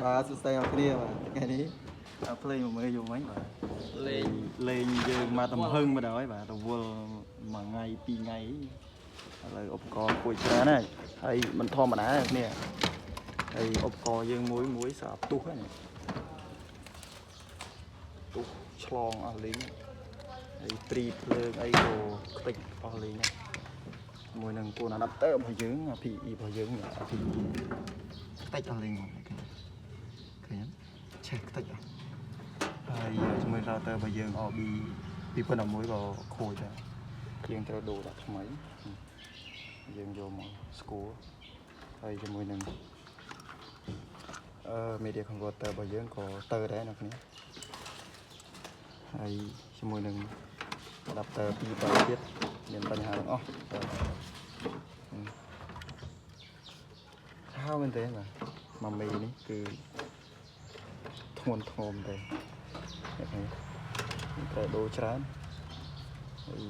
បាទសួស្តីអ្នកគ្នាបាទថ្ងៃនេះភ្លេងមកមើលយូរមិញបាទ លេង លេងយើងមកតំហឹងមកដល់ហើយបាទរវល់មួយថ្ងៃពីរថ្ងៃឥឡូវឧបករណ៍គួយច្រើនហើយហើយមិនធម្មតាទេគ្នាហើយឧបករណ៍យើងមួយមួយស្រាប់ទុះហ្នឹងទុះឆ្លងអស់លេងហើយព្រីភ្លើងអីក៏ខ្ទេចអស់លេងដែរមួយនឹងកូន adapter របស់យើងអា PE របស់យើងអា PE ខ្ទេចអស់លេងមកឃើញឃើញឆេះខ្ទេចអស់ហើយជាមួយ router របស់យើង RB 2011ក៏ខូចដែរយើងត្រូវដូរដាក់ថ្មីយើងយកមកស្គួរហើយជាមួយនឹងអឺ media converter របស់យើងក៏ទៅដែរអ្នកគ្នាហើយជាមួយនឹង adapter 2 3ទៀតមានបញ្ហាទាំងអស់បាទ សាហាវមែនទេបាទម៉ាមីនេះគឺធ្ងន់ធ្ងរមែនទេអ្នកនេះត្រូវដូរច្រើនហើយ